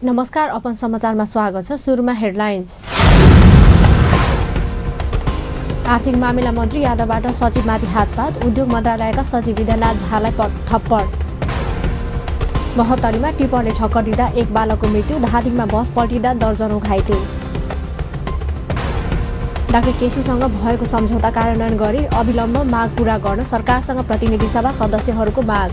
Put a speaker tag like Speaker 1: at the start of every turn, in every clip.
Speaker 1: नमस्कार, अपन समाचारमा स्वागत छ। सुरुमा हेडलाइन्स। आर्थिक मामिला मन्त्री यादवबाट सचिवमाथि हातपात, उद्योग मन्त्रालयका सचिव विद्यानाथ झालाई थप्पड। महोत्तरीमा टिप्परले ठक्कर दिँदा एक बालकको मृत्यु, धादिङमा बस पल्टिँदा दर्जनौं घाइते। डाक्टर केसीसँग भएको सम्झौता कार्यान्वयन गरी अविलम्ब माग पूरा गर्न सरकारसँग प्रतिनिधि सभा सदस्यहरूको माग।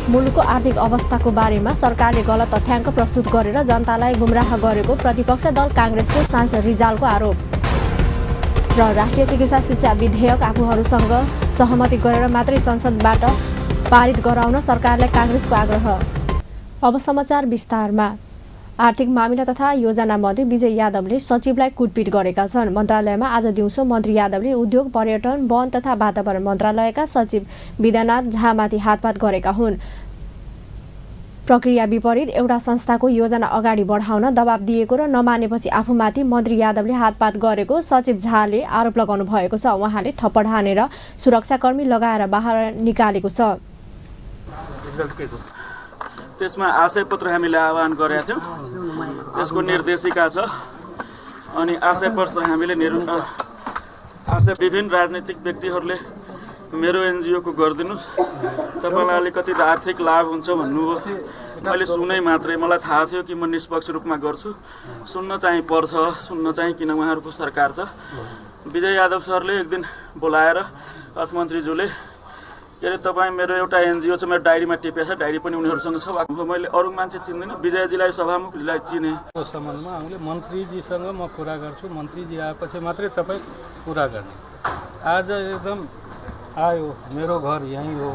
Speaker 1: मुलुकको आर्थिक अवस्थाको बारेमा सरकारले गलत तथ्याङ्क प्रस्तुत गरेर जनतालाई गुमराह गरेको प्रतिपक्ष दल काङ्ग्रेसको सांसद रिजालको आरोप। र राष्ट्रिय चिकित्सा शिक्षा विधेयक आफूहरूसँग सहमति गरेर मात्रै संसदबाट पारित गराउन सरकारलाई काङ्ग्रेसको आग्रह। अब समाचार विस्तारमा। आर्थिक मामिला तथा योजना मन्त्री विजय यादवले सचिवलाई कुटपिट गरेका छन्। मन्त्रालयमा आज दिउँसो मन्त्री यादवले उद्योग, पर्यटन, वन तथा वातावरण मन्त्रालयका सचिव विद्यानाथ झामाथि हातपात गरेका हुन्। प्रक्रिया विपरीत एउटा संस्थाको योजना अगाडि बढाउन दबाब दिएको र नमानेपछि आफूमाथि मन्त्री यादवले हातपात गरेको सचिव झाले आरोप लगाउनु भएको छ। उहाँले थप्पड हानेर सुरक्षाकर्मी लगाएर बाहिर निकालेको छ।
Speaker 2: त्यसमा आशय पत्र हामीले आह्वान गरेका थियौँ। त्यसको निर्देशिका छ अनि आशय पत्र हामीले विभिन्न राजनीतिक व्यक्तिहरूले मेरो NGO को गरिदिनुस्, तपाईँलाई अलिकति आर्थिक लाभ हुन्छ भन्नुभयो। मैले सुनै मात्रै, मलाई थाहा थियो कि म निष्पक्ष रूपमा गर्छु। सुन्न चाहिँ पर्छ, सुन्न चाहिँ किन उहाँहरूको सरकार छ। विजय यादव सरले एक दिन बोलाएर अर्थमन्त्रीज्यूले के अरे तपाईँ मेरो एउटा NGO छ, मेरो डायरीमा टिपेको छ, डायरी पनि उनीहरूसँग छ। मैले अरू मान्छे चिन्दिनँ, विजयजीलाई सभामुखलाई चिने।
Speaker 3: त्यो सम्बन्धमा हामीले मन्त्रीजीसँग म कुरा गर्छु, मन्त्रीजी आएपछि मात्रै तपाईँ कुरा गर्ने। आज एकदम आयो, मेरो घर यहीँ हो,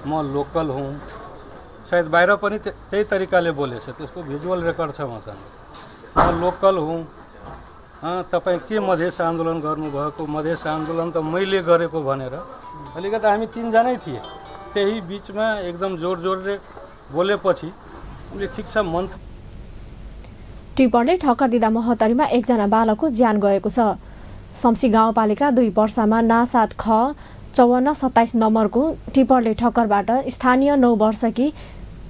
Speaker 3: म लोकल हुँ, सायद बाहिर पनि त्यही तरिकाले बोलेछ, त्यसको भिजुअल रेकर्ड छ मसँग। म लोकल हुँ, तपाईँ के मधेस आन्दोलन गर्नुभएको, मधेस आन्दोलन त मैले गरेको भनेर अलिकति हामी तीनजनै थिए। त्यही बिचमा एकदम जोर जोरले बोलेपछि उसले ठिक छ मन्त्री।
Speaker 1: टिप्परले ठक्कर दिँदा महोत्तरीमा एकजना बालकको ज्यान गएको छ। सम्सी गाउँपालिका 2 वर्षमा ना7 ख 5427 नम्बरको टिप्परले ठक्करबाट स्थानीय 9 वर्षकी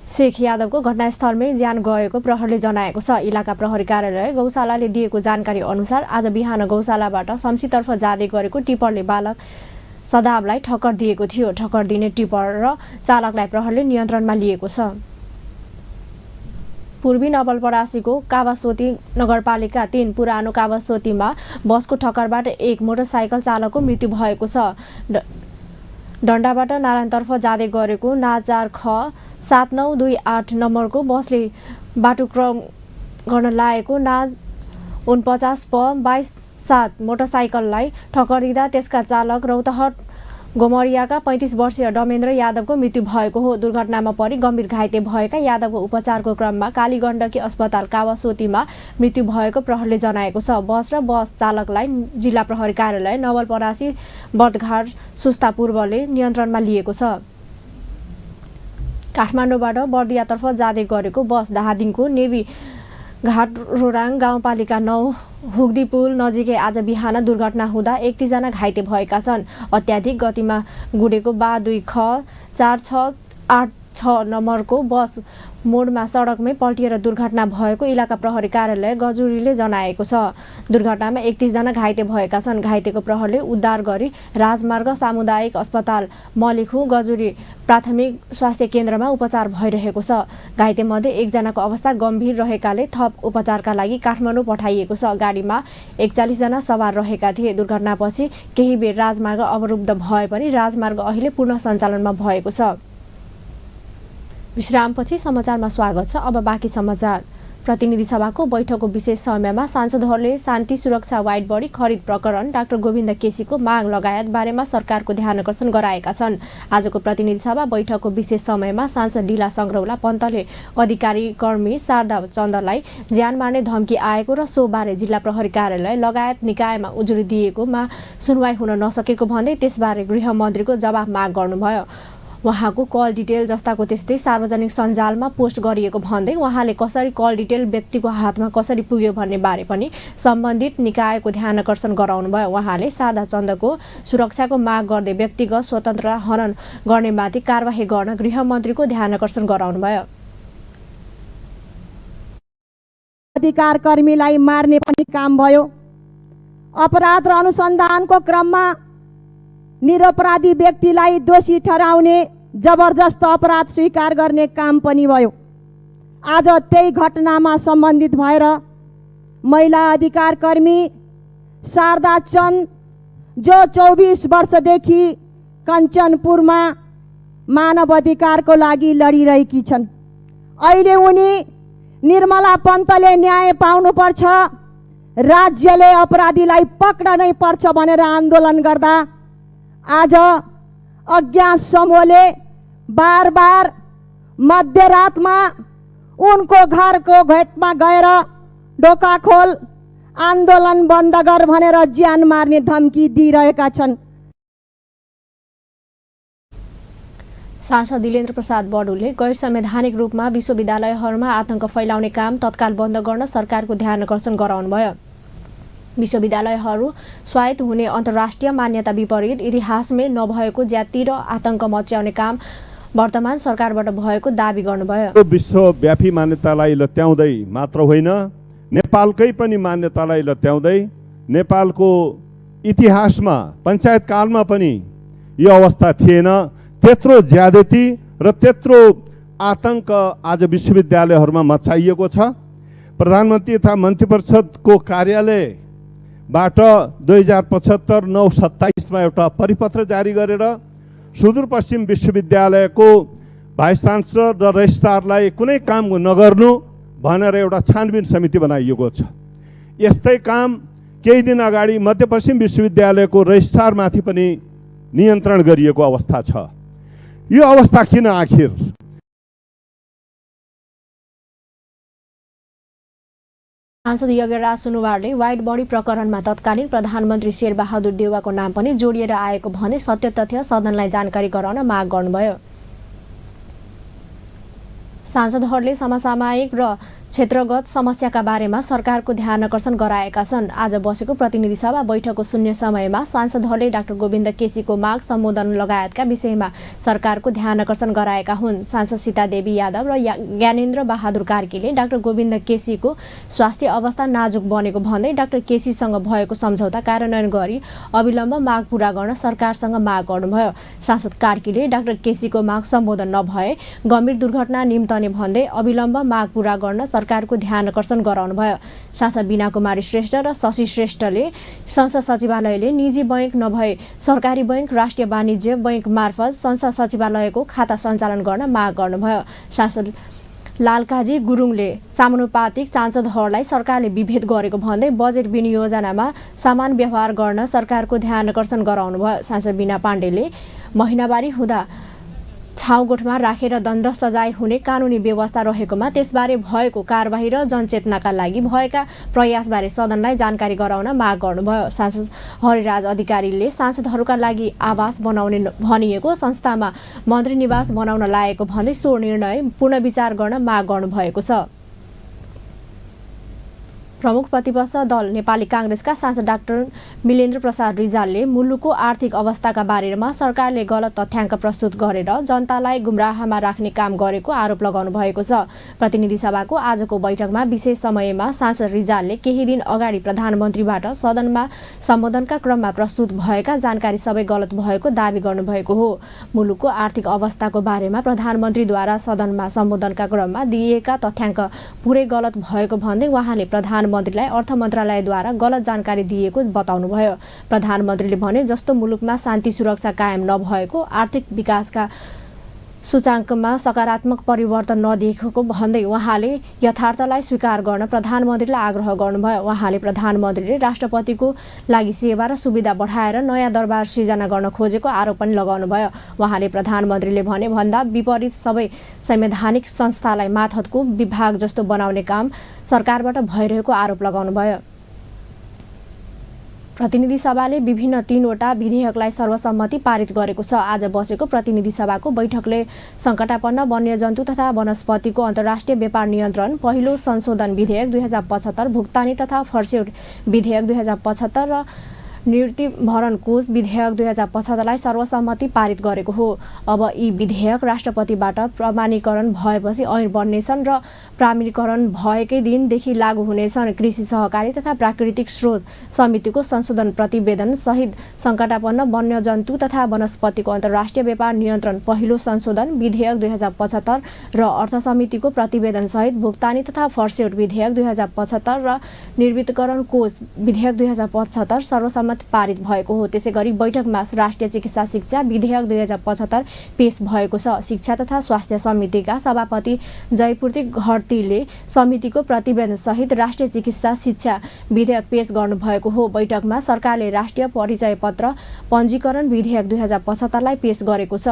Speaker 1: शेख यादवको घटनास्थलमै ज्यान गएको प्रहरीले जनाएको छ। इलाका प्रहरी कार्यालय गौशालाले दिएको जानकारी अनुसार आज बिहान गौशालाबाट सम्सीतर्फ जाँदै गरेको टिप्परले बालक सदाबलाई ठक्कर दिएको थियो। ठक्कर दिने टिप्पर र चालकलाई प्रहरीले नियन्त्रणमा लिएको छ। पूर्वी नवलपरासीको कावासोती नगरपालिका 3 पुरानो कावासोतीमा बसको ठक्करबाट एक मोटरसाइकल चालकको मृत्यु भएको छ। डन्डाबाट नारायणतर्फ जाँदै गरेको ना4 ख 7928 नम्बरको बसले बाटोक्रम गर्न लागेको ना 49 प 22/7 मोटरसाइकललाई ठक्कर दिँदा त्यसका चालक रौतहट गोमरियाका 35 वर्षीय डमेन्द्र यादवको मृत्यु भएको हो। दुर्घटनामा परि गम्भीर घाइते भएका यादवको उपचारको क्रममा कालीगण्डकी अस्पताल कावासोतीमा मृत्यु भएको प्रहरीले जनाएको छ। बस र बस चालकलाई जिल्ला प्रहरी कार्यालय नवलपरासी बर्दघाट सुस्ता पूर्वले नियन्त्रणमा लिएको छ। काठमाडौँबाट बर्दियातर्फ जाँदै गरेको बस धादिङको नेवी घाट रोराङ गाउँपालिका 9 हुग्दी पुल नजिकै आज बिहान दुर्घटना हुँदा 31 जना घाइते भएका छन्। अत्याधिक गतिमा गुडेको बा 2 ख 4686 नम्बरको बस मोडमा सडकमै पल्टिएर दुर्घटना भएको इलाका प्रहरी कार्यालय गजुरीले जनाएको छ। दुर्घटनामा 31 जना घाइते भएका छन्। घाइतेको प्रहरीले उद्धार गरी राजमार्ग सामुदायिक अस्पताल मलिखु गजुरी प्राथमिक स्वास्थ्य केन्द्रमा उपचार भइरहेको छ। घाइतेमध्ये एकजनाको अवस्था गम्भीर रहेकाले थप उपचारका लागि काठमाडौँ पठाइएको छ। गाडीमा 41 जना सवार रहेका थिए। दुर्घटनापछि केही बेर राजमार्ग अवरुद्ध भए पनि राजमार्ग अहिले पूर्ण सञ्चालनमा भएको छ। विश्रामपछि समाचारमा स्वागत छ। अब बाँकी समाचार। प्रतिनिधि सभाको बैठकको विशेष समयमा सांसदहरूले शान्ति सुरक्षा वाइड बडी खरिद प्रकरण, डाक्टर गोविन्द केसीको माग लगायत बारेमा सरकारको ध्यानकर्षण गराएका छन्। आजको प्रतिनिधि सभा बैठकको विशेष समयमा सांसद ढिला सङ्ग्रौला पन्तले अधिकारी कर्मी शारदा चन्दलाई ज्यान मार्ने धम्की आएको र सोबारे जिल्ला प्रहरी कार्यालय लगायत निकायमा उजुरी दिएकोमा सुनवाई हुन नसकेको भन्दै त्यसबारे गृहमन्त्रीको जवाफ माग गर्नुभयो। उहाँको कल डिटेल जस्ताको त्यस्तै सार्वजनिक सञ्जालमा पोस्ट गरिएको भन्दै उहाँले कसरी कल डिटेल व्यक्तिको हातमा कसरी पुग्यो भन्ने बारे पनि सम्बन्धित निकायको ध्यानकर्षण गराउनुभयो। उहाँले शारदा चन्दको सुरक्षाको माग गर्दै व्यक्तिगत स्वतन्त्रता हनन गर्नेमाथि कारबाही गर्न गृहमन्त्रीको ध्यानकर्षण गराउनुभयो।
Speaker 4: अधिकार कर्मीलाई मार्ने पनि काम भयो। अपराध र अनुसन्धानको क्रममा निरपराधी व्यक्तिलाई दोषी ठहराउने, जबरजस्त अपराध स्वीकार गर्ने काम पनि भयो। आज त्यही घटनामा सम्बन्धित भएर महिला अधिकार कर्मी शारदा चन्द, जो 24 वर्षदेखि कञ्चनपुरमा मानव अधिकारको लागि लडिरहेकी छन्, अहिले उनी निर्मला पन्तले न्याय पाउनुपर्छ, राज्यले अपराधीलाई पक्रनै पर्छ भनेर आन्दोलन गर्दा आज अज्ञात समूहले बार मध्यरातमा उनको घरको भेटमा गएर ढोका खोल, आन्दोलन बन्द गर भनेर ज्यान मार्ने धम्की दिइरहेका छन्।
Speaker 1: सांसद दिलेन्द्र प्रसाद बडुले गैर संवैधानिक रूपमा विश्वविद्यालयहरूमा आतंक फैलाउने काम तत्काल बन्द गर्न सरकारको ध्यान आकर्षण गराउनुभयो। विश्वविद्यालयहरू स्वायत्त हुने अन्तर्राष्ट्रिय मान्यता विपरीत इतिहासमै नभएको ज्याति र आतंक मच्याउने काम वर्तमान सरकारबाट भएको दाबी गर्नुभयो।
Speaker 5: विश्वव्यापी मान्यतालाई लत्याउँदै मात्र होइन, नेपालकै पनि मान्यतालाई लत्याउँदै नेपालको इतिहासमा पञ्चायत कालमा पनि यो अवस्था थिएन। त्यत्रो ज्यादती र त्यत्रो आतंक आज विश्वविद्यालयहरूमा मचाइएको छ। प्रधानमन्त्री तथा मन्त्रीपरिषदको कार्यालयबाट 2075-9-27 एउटा परिपत्र जारी गरेर सुदूरपश्चिम विश्वविद्यालयको भाइस चान्सलर र रजिस्ट्रारलाई कुनै काम नगर्नु भनेर एउटा छानबिन समिति बनाइएको छ। यस्तै काम केही दिन अगाडि मध्यपश्चिम विश्वविद्यालयको रजिस्ट्रारमाथि पनि नियन्त्रण गरिएको अवस्था छ। यो अवस्था किन आखिर?
Speaker 1: सांसद यज्ञराज सुनुवारले वाइड बडी प्रकरणमा तत्कालीन प्रधानमन्त्री शेरबहादुर देउवाको नाम पनि जोडिएर आएको भने सत्य तथ्य सदनलाई जानकारी गराउन माग गर्नुभयो। सांसदहरूले समसामयिक र क्षेत्रगत समस्याका बारेमा सरकारको ध्यान आकर्षण गराएका छन्। आज बसेको प्रतिनिधि सभा बैठकको शून्य समयमा सांसदहरूले डाक्टर गोविन्द केसीको माग सम्बोधन लगायतका विषयमा सरकारको ध्यान आकर्षण गराएका हुन्। सांसद सीतादेवी यादव र ज्ञानेन्द्र बहादुर कार्कीले डाक्टर गोविन्द केसीको स्वास्थ्य अवस्था नाजुक बनेको भन्दै डाक्टर केसीसँग भएको सम्झौता कार्यान्वयन गरी अविलम्ब माग पूरा गर्न सरकारसँग माग गर्नुभयो। सांसद कार्कीले डाक्टर केसीको माग सम्बोधन नभए गम्भीर दुर्घटना निम्तने भन्दै अविलम्ब माग पूरा गर्न सरकारको ध्यान आकर्षण गराउनुभयो। सांसद बीना कुमारी श्रेष्ठ र शशि श्रेष्ठले संसद सचिवालयले निजी बैंक नभए सरकारी बैंक, राष्ट्रिय वाणिज्य बैंक मार्फत संसद सचिवालयको खाता सञ्चालन गर्न माग गर्नुभयो। सांसद लालकाजी गुरुङले समानुपातिक सांसदहरूलाई सरकारले विभेद गरेको भन्दै बजेट विनियोजनामा समान व्यवहार गर्न सरकारको ध्यान आकर्षण गराउनुभयो। सांसद बीना पाण्डेले महिनावारी हुँदा छाउगोठमा राखेर दण्ड सजाय हुने कानुनी व्यवस्था रहेकोमा त्यसबारे भएको कारबाही र जनचेतनाका लागि भएका प्रयासबारे सदनलाई जानकारी गराउन माग गर्नुभयो। सांसद हरिराज अधिकारीले सांसदहरूका लागि आवास बनाउने भनिएको संस्थामा मन्त्री निवास बनाउन लागेको भन्दै सो निर्णय पुनर्विचार गर्न माग गर्नुभएको छ। प्रमुख प्रतिपक्ष दल नेपाली कांग्रेसका सांसद डाक्टर मिलेन्द्र प्रसाद रिजालले मुलुकको आर्थिक अवस्थाका बारेमा सरकारले गलत तथ्याङ्क प्रस्तुत गरेर जनतालाई गुमराहमा राख्ने काम गरेको आरोप लगाउनु भएको छ। प्रतिनिधि सभाको आजको बैठकमा विशेष समयमा सांसद रिजालले केही दिन अगाडि प्रधानमन्त्रीबाट सदनमा सम्बोधनका क्रममा प्रस्तुत भएका जानकारी सबै गलत भएको दावी गर्नुभएको हो। मुलुकको आर्थिक अवस्थाको बारेमा प्रधानमन्त्रीद्वारा सदनमा सम्बोधनका क्रममा दिइएका तथ्याङ्क पुरै गलत भएको भन्दै उहाँले प्रधानमन्त्रीलाई अर्थ मन्त्रालयद्वारा गलत जानकारी दिएको बताउनुभयो। प्रधानमन्त्रीले भने जस्तो मुलुकमा शान्ति सुरक्षा कायम नभएको, आर्थिक विकासका सूचाङ्कमा सकारात्मक परिवर्तन नदेखिएको भन्दै उहाँले यथार्थलाई स्वीकार गर्न प्रधानमन्त्रीलाई आग्रह गर्नुभयो। उहाँले प्रधानमन्त्रीले राष्ट्रपतिको लागि सेवा र सुविधा बढाएर नयाँ दरबार सृजना गर्न खोजेको आरोप पनि लगाउनुभयो। उहाँले प्रधानमन्त्रीले भने भन्दा विपरीत सबै संवैधानिक संस्थालाई मातहतको विभाग जस्तो बनाउने काम सरकारबाट भइरहेको आरोप लगाउनुभयो। प्रतिनिधि सभाले विभिन्न 3वटा विधेयकलाई सर्वसम्मति पारित गरेको छ। आज बसेको प्रतिनिधि सभाको बैठकले सङ्कटापन्न वन्यजन्तु तथा वनस्पतिको अन्तर्राष्ट्रिय व्यापार नियन्त्रण पहिलो संशोधन विधेयक 2075, भुक्तानी तथा फर्स्यौट विधेयक 2075 र निवृत्ति भरण कोष विधेयक 2075 सर्वसम्मति पारित गरेको हो। अब यी विधेयक राष्ट्रपतिबाट प्रमाणीकरण भएपछि ऐन बन्नेछन् र प्रमाणीकरण भएकै दिनदेखि लागू हुनेछन्। कृषि सहकारी तथा प्राकृतिक स्रोत समितिको संशोधन प्रतिवेदन सहित सङ्कटापन्न वन्यजन्तु तथा वनस्पतिको अन्तर्राष्ट्रिय व्यापार नियन्त्रण पहिलो संशोधन विधेयक 2075 र अर्थ समितिको प्रतिवेदन सहित भुक्तानी तथा फर्स्यौट विधेयक 2075 र निर्वितकरण कोष विधेयक 2075 सर्वसम्मत पारित भएको हो। त्यसैगरी बैठकमा राष्ट्रिय चिकित्सा शिक्षा विधेयक 2075 पेश भएको छ। शिक्षा तथा स्वास्थ्य समितिका सभापति जयपूर्ति घरतीले समितिको प्रतिवेदन सहित राष्ट्रिय चिकित्सा शिक्षा विधेयक पेश गर्नुभएको हो। बैठकमा सरकारले राष्ट्रिय परिचय पत्र पञ्जीकरण विधेयक 2075 लाई पेश गरेको छ।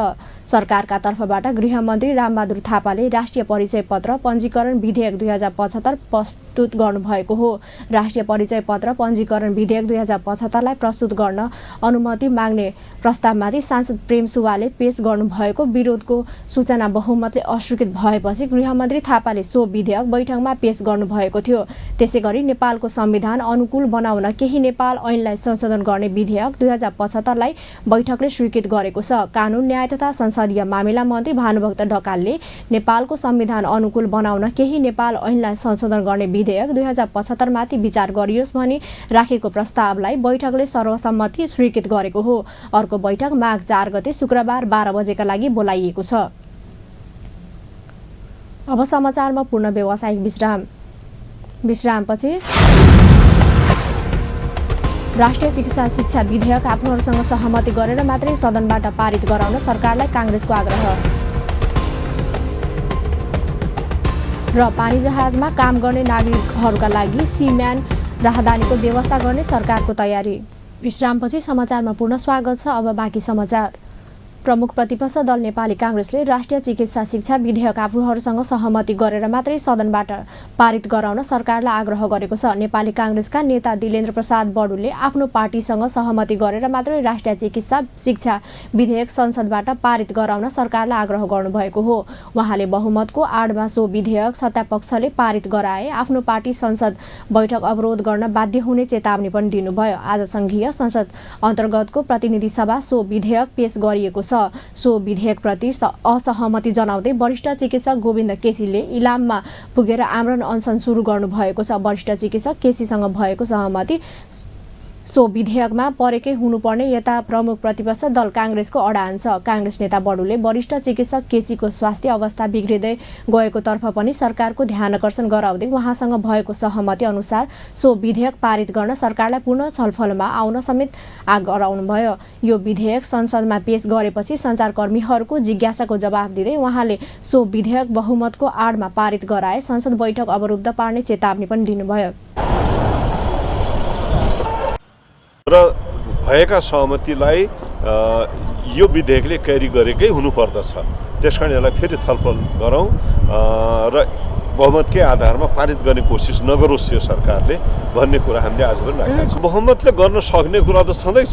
Speaker 1: सरकारका तर्फबाट गृहमन्त्री रामबहादुर थापाले राष्ट्रिय परिचय पत्र पञ्जीकरण विधेयक 2075 प्रस्तुत गर्नुभएको हो। राष्ट्रिय परिचय पत्र पञ्जीकरण विधेयक 2075 लाई प्रस्तुत गर्न अनुमति माग्ने प्रस्तावमाथि सांसद प्रेम सुवाले पेश गर्नुभएको विरोधको सूचना बहुमतले अस्वीकृत भएपछि गृहमन्त्री थापाले सो विधेयक बैठकमा पेश गर्नुभएको थियो। त्यसैगरी नेपालको संविधान अनुकूल बनाउन केही नेपाल ऐनलाई संशोधन गर्ने विधेयक 2075 लाई बैठकले स्वीकृत गरेको छ। कानुन न्याय तथा संसदीय मामिला मन्त्री भानुभक्त ढकालले नेपालको संविधान अनुकूल बनाउन केही नेपाल ऐनलाई संशोधन गर्ने विधेयक 2075 माथि विचार गरियोस् भनी राखेको प्रस्तावलाई बैठकले सर्वसम्मति स्वीकृत गरेको हो। अर्को बैठक माघ 4 गते शुक्रबार 12 बजेका लागि बोलाइएको छ। अब समाचारमा पूर्ण व्यावसायिक विश्रामपछि राष्ट्रिय चिकित्सा शिक्षा विधेयक आफूहरूसँग सहमति गरेर मात्रै सदनबाट पारित गराउन सरकारलाई काङ्ग्रेसको आग्रह र पानी जहाजमा काम गर्ने नागरिकहरूका लागि सीम्यान राहदानीको व्यवस्था गर्ने सरकारको तयारी। विश्रामपछि समाचारमा पूर्ण स्वागत छ। अब बाँकी समाचार। प्रमुख प्रतिपक्ष दल नेपाली काङ्ग्रेसले राष्ट्रिय चिकित्सा शिक्षा विधेयक आफूहरूसँग सहमति गरेर मात्रै सदनबाट पारित गराउन सरकारलाई आग्रह गरेको छ। नेपाली काङ्ग्रेसका नेता दिलेन्द्र प्रसाद बडुलले आफ्नो पार्टीसँग सहमति गरेर मात्रै राष्ट्रिय चिकित्सा शिक्षा विधेयक संसदबाट पारित गराउन सरकारलाई आग्रह गर्नुभएको हो। उहाँले बहुमतको आडमा सो विधेयक सत्तापक्षले पारित गराए आफ्नो पार्टी संसद बैठक अवरोध गर्न बाध्य हुने चेतावनी पनि दिनुभयो। आज संघीय संसद अन्तर्गतको प्रतिनिधि सभा सो विधेयक पेश गरिएको छ। सो विधेयकप्रति असहमति जनाउँदै वरिष्ठ चिकित्सक गोविन्द केसीले इलाममा पुगेर आमरण अनसन सुरु गर्नुभएको छ। वरिष्ठ चिकित्सक केसीसँग भएको सहमति सो विधेयकमा परेकै हुनुपर्ने यता प्रमुख प्रतिपक्ष दल काङ्ग्रेसको अडान छ। काङ्ग्रेस नेता बडुले वरिष्ठ चिकित्सक केसीको स्वास्थ्य अवस्था बिग्रिँदै गएको तर्फ पनि सरकारको ध्यानकर्षण गराउँदै उहाँसँग भएको सहमति अनुसार सो विधेयक पारित गर्न सरकारलाई पूर्ण छलफलमा आउन समेत आग्रह गराउनुभयो। यो विधेयक संसदमा पेश गरेपछि सञ्चारकर्मीहरूको जिज्ञासाको जवाफ दिँदै उहाँले सो विधेयक बहुमतको आडमा पारित गराए संसद बैठक अवरुद्ध पार्ने चेतावनी पनि दिनुभयो।
Speaker 6: र भएका सहमतिलाई यो विधेयकले क्यारी गरेकै हुनुपर्दछ। त्यसकारण यसलाई फेरि छलफल गरौँ र बहुमतकै आधारमा पारित गर्ने कोसिस नगरोस् यो सरकारले भन्ने कुरा हामीले आज पनि राखेका छौँ। बहुमतले गर्न सक्ने कुरा त छँदैछ,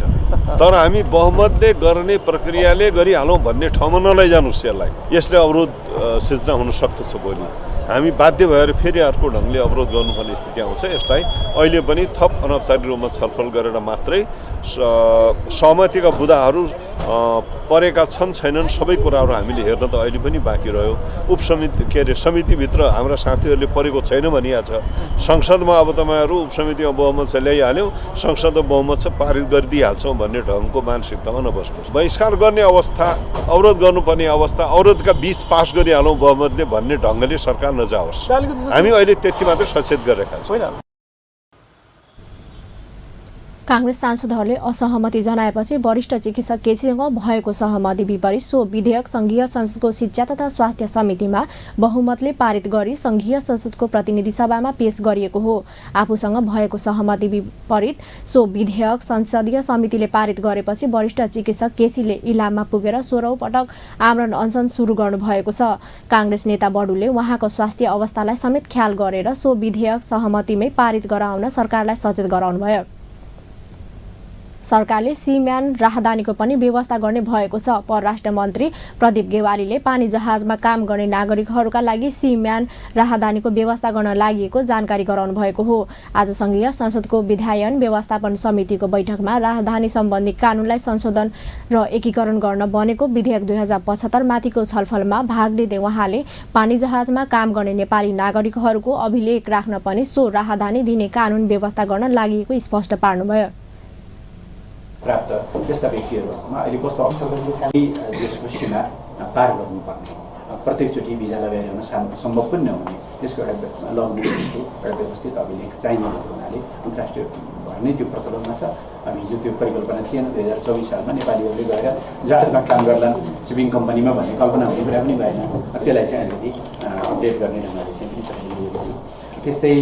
Speaker 6: तर हामी बहुमतले गर्ने प्रक्रियाले गरिहालौँ भन्ने ठाउँमा नलैजानुहोस्। यसले अवरोध सिर्जना हुन सक्दछ। भोलि हामी बाध्य भएर फेरि अर्को ढङ्गले अवरोध गर्नुपर्ने स्थिति आउँछ। यसलाई अहिले पनि थप अनौपचारिक रूपमा छलफल गरेर मात्रै सहमतिका बुदाहरू परेका छैनन् सबै कुराहरू हामीले हेर्न त अहिले पनि बाँकी रह्यो। उपसमिति समितिभित्र हाम्रा साथीहरूले परेको छैन भनिएको छ। संसदमा अब तपाईँहरू उपसमितिमा बहुमत चाहिँ ल्याइहाल्यौँ, संसदमा बहुमत चाहिँ पारित गरिदिइहाल्छौँ भन्ने ढङ्गको मानसिकतामा नबस्नुहोस्। बहिष्कार गर्ने अवस्था, अवरोध गर्नुपर्ने अवस्था, अवरोधका बीच पास गरिहालौँ बहुमतले भन्ने ढङ्गले सरकार नजाओस्। हामी अहिले त्यति मात्रै सचेत गरेका छौँ।
Speaker 1: काङ्ग्रेस सांसदहरूले असहमति जनाएपछि वरिष्ठ चिकित्सक केसीसँग भएको सहमति विपरीत सो विधेयक संघीय संसदको शिक्षा तथा स्वास्थ्य समितिमा बहुमतले पारित गरी संघीय संसदको प्रतिनिधि सभामा पेश गरिएको हो। आफूसँग भएको सहमति विपरीत सो विधेयक संसदीय समितिले पारित गरेपछि वरिष्ठ चिकित्सक केसीले इलाममा पुगेर 16औं पटक आमरण अनसन सुरु गर्नुभएको छ। काङ्ग्रेस नेता बडुले उहाँको स्वास्थ्य अवस्थालाई समेत ख्याल गरेर सो विधेयक सहमतिमै पारित गराउन सरकारलाई सचेत गराउनुभयो। सरकारले सीम्यान राहदानीको पनि व्यवस्था गर्ने भएको छ। परराष्ट्र मन्त्री प्रदीप गेवालीले पानी जहाजमा काम गर्ने नागरिकहरूका लागि सीम्यान राहदानीको व्यवस्था गर्न लागि जानकारी गराउनु भएको हो। आज संघीय संसदको विधायन व्यवस्थापन समितिको बैठकमा राहदानी सम्बन्धी कानुनलाई संशोधन र एकीकरण गर्न बनेको विधेयक 2075 माथिको छलफलमा भाग लिँदै उहाँले पानी जहाजमा काम गर्ने नेपाली नागरिकहरूको अभिलेख राख्न पनि सो राहदानी दिने कानुन व्यवस्था गर्न लागि स्पष्ट पार्नुभयो।
Speaker 7: प्राप्त त्यस्ता व्यक्तिहरूमा अहिले कस्तो अवसरहरू खालि देशको सीमा पार गर्नुपर्ने प्रत्येकचोटि भिजा लगाएर आउन सम्भव पनि नहुने त्यसको एउटा लघु जस्तो एउटा व्यवस्थित अभिलेख चाहिने हुनाले अन्तर्राष्ट्रिय भएर नै त्यो प्रचलनमा छ। हिजो त्यो परिकल्पना थिएन। 2024 सालमा नेपालीहरूले गएर जहाजमा काम गर्लान् सिपिङ कम्पनीमा भन्ने कल्पना हुने कुरा पनि भएन। त्यसलाई चाहिँ अलिकति अपडेट गर्ने ढङ्गले चाहिँ त्यस्तै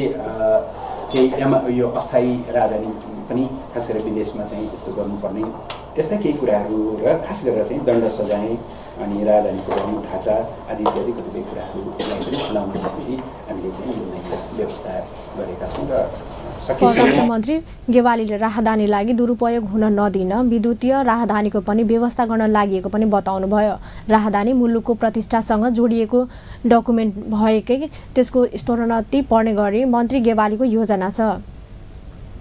Speaker 7: केही यो अस्थायी राजधानी पनि खास गरेर विदेशमा चाहिँ त्यस्तो गर्नुपर्ने यस्ता केही कुराहरू र खास गरेर चाहिँ दण्ड सजाय अनि राजधानीको भवन ढाँचा आदि इत्यादि कतिपय कुराहरूलाई पनि खुलाउनको लागि हामीले चाहिँ यो व्यवस्था गरेका छौँ। र
Speaker 1: परराष्ट्र मन्त्री गेवालीले राहदानी लागि दुरुपयोग हुन नदिन विद्युतीय राहदानीको पनि व्यवस्था गर्न लागि पनि बताउनुभयो। राहदानी मुलुकको प्रतिष्ठासँग जोडिएको डकुमेन्ट भएकै त्यसको स्तरोन्नति पर्ने गरी मन्त्री गेवालीको योजना छ।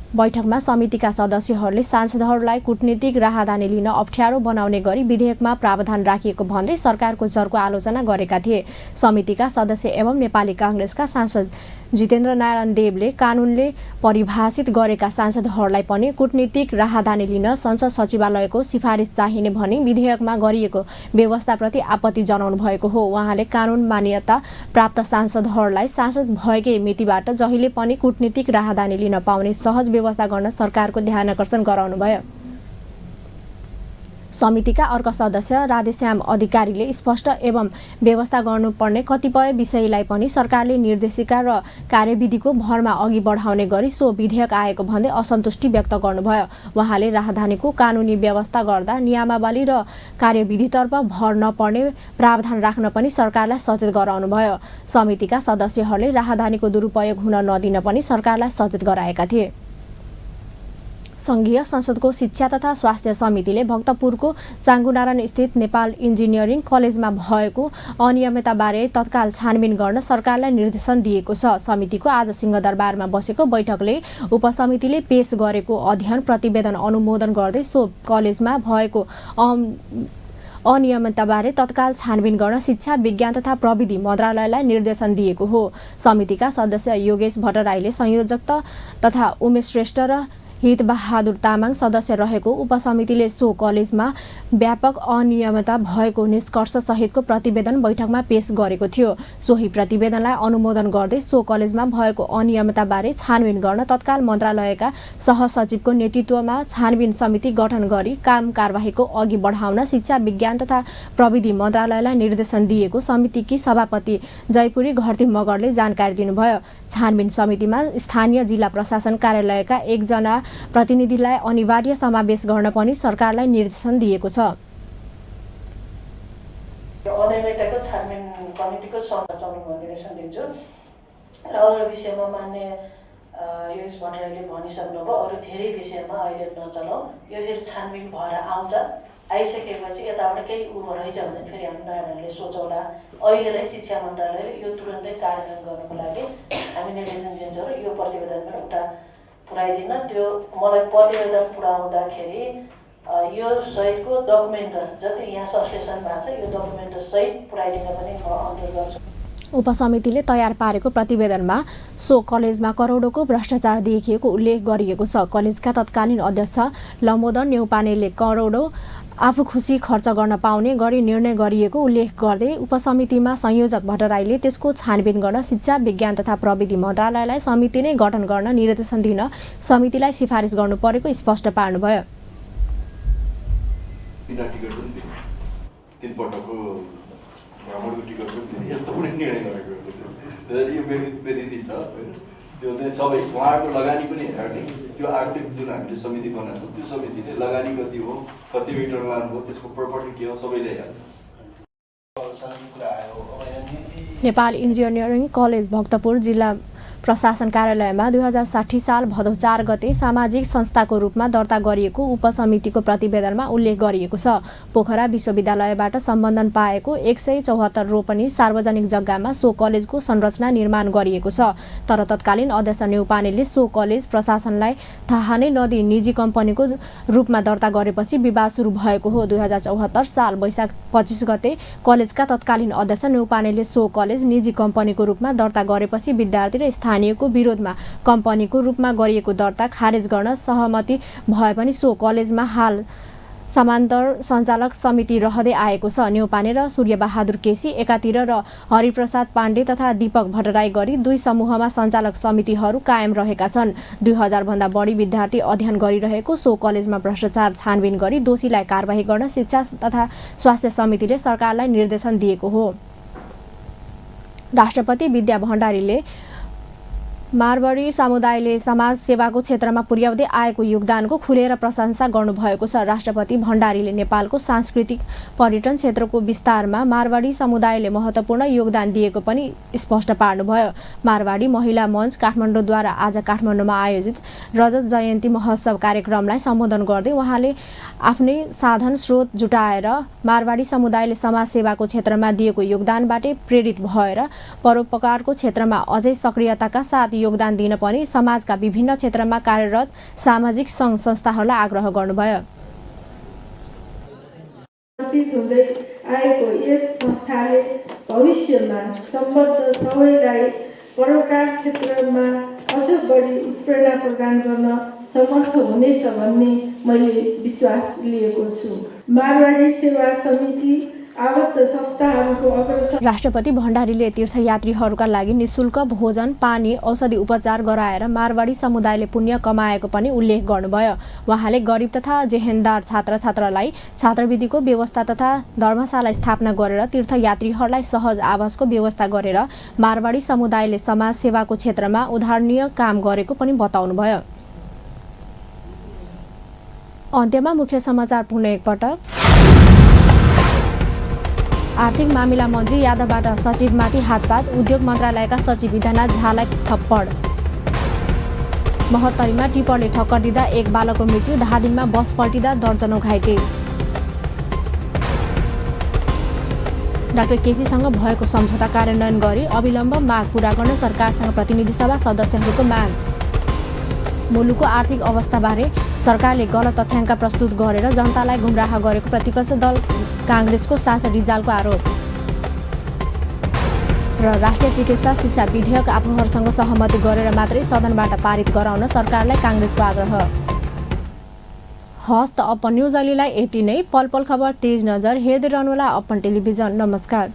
Speaker 1: बैठकमा समितिका सदस्यहरूले सांसदहरूलाई कूटनीतिक राहदानी लिन अप्ठ्यारो बनाउने गरी विधेयकमा प्रावधान राखिएको भन्दै सरकारको जरको आलोचना गरेका थिए। समितिका सदस्य एवं नेपाली कांग्रेसका सांसद जितेन्द्र नारायण देवले कानुनले परिभाषित गरेका सांसदहरूलाई पनि कूटनीतिक राहदानी लिन संसद सचिवालयको सिफारिस चाहिने भनी विधेयकमा गरिएको व्यवस्थाप्रति आपत्ति जनाउनु भएको हो। उहाँले कानुन मान्यता प्राप्त सांसदहरूलाई सांसद भएकै मितिबाट जहिले पनि कूटनीतिक राहदानी लिन पाउने सहज व्यवस्था गर्न सरकारको ध्यानआकर्षण गराउनुभयो। समितिका अर्का सदस्य राधेश्याम अधिकारीले स्पष्ट एवं व्यवस्था गर्नुपर्ने कतिपय विषयलाई पनि सरकारले निर्देशिका र कार्यविधिको भरमा अघि बढाउने गरी सो विधेयक आएको भन्दै असन्तुष्टि व्यक्त गर्नुभयो। उहाँले राहदानीको कानुनी व्यवस्था गर्दा नियमावली र कार्यविधितर्फ भर नपर्ने प्रावधान राख्न पनि सरकारलाई सचेत गराउनुभयो। समितिका सदस्यहरूले राहदानीको दुरुपयोग हुन नदिन पनि सरकारलाई सचेत गराएका थिए। संघीय संसदको शिक्षा तथा स्वास्थ्य समितिले भक्तपुरको चाङ्गुनारायण स्थित नेपाल इन्जिनियरिङ कलेजमा भएको अनियमितताबारे तत्काल छानबिन गर्न सरकारलाई निर्देशन दिएको छ। समितिको आज सिंहदरबारमा बसेको बैठकले उपसमितिले पेश गरेको अध्ययन प्रतिवेदन अनुमोदन गर्दै सो कलेजमा भएको अनियमितताबारे तत्काल छानबिन गर्न शिक्षा विज्ञान तथा प्रविधि मन्त्रालयलाई निर्देशन दिएको हो। समितिका सदस्य योगेश भट्टराईले संयोजक तथा उमेश श्रेष्ठ र हितबहादुर तामाङ सदस्य रहेको उपसमितिले सो कलेजमा व्यापक अनियमितता भएको निष्कर्ष सहितको प्रतिवेदन बैठकमा पेश गरेको थियो। सोही प्रतिवेदनलाई अनुमोदन गर्दै सो कलेजमा भएको अनियमितताबारे छानबिन गर्न तत्काल मन्त्रालयका सहसचिवको नेतृत्वमा छानबिन समिति गठन गरी काम कारबाहीको अघि बढाउन शिक्षा विज्ञान तथा प्रविधि मन्त्रालयलाई निर्देशन दिएको समितिकी सभापति जयपुरी घरती मगरले जानकारी दिनुभयो। छानबिन समितिमा स्थानीय जिल्ला प्रशासन कार्यालयका एकजना प्रतिनिधिलाई अनिवार्य समावेश गर्न पनि सरकारलाई निर्देशन दिएको छ।
Speaker 8: अनियमितताको छानबिन कमिटीको सञ्चालन निर्देशन दिन्छु र अरू विषयमा मान्य योगेश भट्टराईले भनिसक्नुभयो। अरू धेरै विषयमा अहिले नचलाऊ, यो फेरि छानबिन भएर आउँछ। आइसकेपछि यताबाट केही उभो रहेछ भने फेरि हामी नयाँ सोचौँला। अहिलेलाई शिक्षा मन्त्रालयले यो तुरन्तै कार्यान्वयन गर्नको लागि हामी निर्देशन दिन्छौँ र यो प्रतिवेदनमा एउटा पुऱ्याइदिन। त्यो मलाई प्रतिवेदन पुऱ्याउँदाखेरि यो सहितको डकुमेन्ट जति यहाँ संश्लेषण भएको छ यो डकुमेन्ट सहित पुऱ्याइदिन पनि म अनुरोध गर्छु।
Speaker 1: उपसमितिले तयार पारेको प्रतिवेदनमा सो कलेजमा करोडौंको भ्रष्टाचार देखिएको उल्लेख गरिएको छ। कलेजका तत्कालीन अध्यक्ष लमोदर नेउपानेले करोडौं आफू खुसी खर्च गर्न पाउने गरी निर्णय गरिएको उल्लेख गर्दै उपसमितिमा संयोजक भट्टराईले त्यसको छानबिन गर्न शिक्षा विज्ञान तथा प्रविधि मन्त्रालयलाई समिति नै गठन गर्न निर्देशन दिन समितिलाई सिफारिस गर्नु परेको स्पष्ट पार्नुभयो।
Speaker 9: त्यो चाहिँ सबै उहाँहरूको लगानी पनि हेर्ने त्यो आर्थिक जुन हामीले समिति बनाएको त्यो समितिले लगानी कति हो, कति मिटर लानु हो, त्यसको प्रपर्टी के हो सबैले हेर्छ।
Speaker 1: नेपाल इन्जिनियरिङ कलेज भक्तपुर जिल्ला प्रशासन कार्यालयमा 2060 साल भदौ 4 गते सामाजिक संस्थाको रूपमा दर्ता गरिएको उपसमितिको प्रतिवेदनमा उल्लेख गरिएको छ। पोखरा विश्वविद्यालयबाट सम्बन्धन पाएको 174 रोपनी सार्वजनिक जग्गामा सो कलेजको संरचना निर्माण गरिएको छ। तर तत्कालीन अध्यक्ष न्यौपानेले सो कलेज प्रशासनलाई थाहा नै नदिई निजी कम्पनीको रूपमा दर्ता गरेपछि विवाद सुरु भएको हो। 2074 साल वैशाख 25 गते कलेजका तत्कालीन अध्यक्ष न्यौपानेले सो कलेज निजी कम्पनीको रूपमा दर्ता गरेपछि विद्यार्थी र स्थानीयको विरोधमा कम्पनीको रूपमा गरिएको दर्ता खारेज गर्न सहमति भए पनि सो कलेजमा हाल समान्तर सञ्चालक समिति रहँदै आएको छ। न्यौपाने र सूर्यबहादुर केसी एकातिर र हरिप्रसाद पाण्डे तथा दीपक भट्टराई गरी 2 समूहमा सञ्चालक समितिहरू कायम रहेका छन्। 2000 भन्दा बढी विद्यार्थी अध्ययन गरिरहेको सो कलेजमा भ्रष्टाचार छानबिन गरी दोषीलाई कारबाही गर्न शिक्षा तथा स्वास्थ्य समितिले सरकारलाई निर्देशन दिएको हो। राष्ट्रपति विद्या भण्डारीले मारवाडी समुदायले समाज सेवाको क्षेत्रमा पुर्याउँदै आएको योगदानको खुलेर प्रशंसा गर्नुभएको छ। राष्ट्रपति भण्डारीले नेपालको सांस्कृतिक पर्यटन क्षेत्रको विस्तारमा मारवाडी समुदायले महत्त्वपूर्ण योगदान दिएको पनि स्पष्ट पार्नुभयो। मारवाडी महिला मञ्च काठमाडौँद्वारा आज काठमाडौँमा आयोजित रजत जयन्ती महोत्सव कार्यक्रमलाई सम्बोधन गर्दै उहाँले आफ्नै साधन स्रोत जुटाएर मारवाडी समुदायले समाज सेवाको क्षेत्रमा दिएको योगदानबाटै प्रेरित भएर परोपकारको क्षेत्रमा अझै सक्रियताका साथ योगदान दिन पनि समाजका विभिन्न क्षेत्रमा कार्यरत सामाजिक सङ्घ संस्थाहरूलाई आग्रह गर्नुभयो।
Speaker 10: हुँदै आएको यस संस्थाले भविष्यमा सम्बद्ध सबैलाई परोपकार क्षेत्रमा अझ बढी उत्प्रेरणा प्रदान गर्न समर्थ हुनेछ भन्ने मैले विश्वास लिएको छु। मारवाडी सेवा समिति आबद्ध संस्थाहरूको अग्रसर
Speaker 1: राष्ट्रपति भण्डारीले तीर्थयात्रीहरूका लागि निशुल्क भोजन पानी औषधि उपचार गराएर मारवाडी समुदायले पुण्य कमाएको पनि उल्लेख गर्नुभयो। उहाँले गरिब तथा जेहेन्दार छात्र छात्रालाई छात्रवृत्तिको व्यवस्था तथा धर्मशाला स्थापना गरेर तीर्थयात्रीहरूलाई सहज आवासको व्यवस्था गरेर मारवाडी समुदायले समाज सेवाको क्षेत्रमा उदाहरणीय काम गरेको पनि बताउनुभयो। अन्त्यमा मुख्य समाचार पुनः एकपटक। आर्थिक मामिला मन्त्री यादवबाट सचिवमाथि हातपात, उद्योग मन्त्रालयका सचिव विधानाथ झालाई थप्पड। महोत्तरीमा टिप्परले ठक्कर दिँदा 1 बालकको मृत्यु, धादिङमा बस पल्टिँदा दर्जनौं घाइते। डाक्टर केसीसँग भएको सम्झौता कार्यान्वयन गरी अविलम्ब माग पूरा गर्न सरकारसँग प्रतिनिधि सभा सदस्यहरूको माग। मुलुकको आर्थिक अवस्थाबारे सरकारले गलत तथ्याङ्क प्रस्तुत गरेर जनतालाई गुमराह गरेको प्रतिपक्ष दल काङ्ग्रेसको सांसद रिजालको आरोप। र राष्ट्रिय चिकित्सा शिक्षा विधेयक आफूहरूसँग सहमति गरेर मात्रै सदनबाट पारित गराउन सरकारलाई काङ्ग्रेसको आग्रह। हस् त अपन न्युज अहिलेलाई यति नै। पल पल खबर तेज नजर हेर्दै रहनुहोला अपन टेलिभिजन। नमस्कार।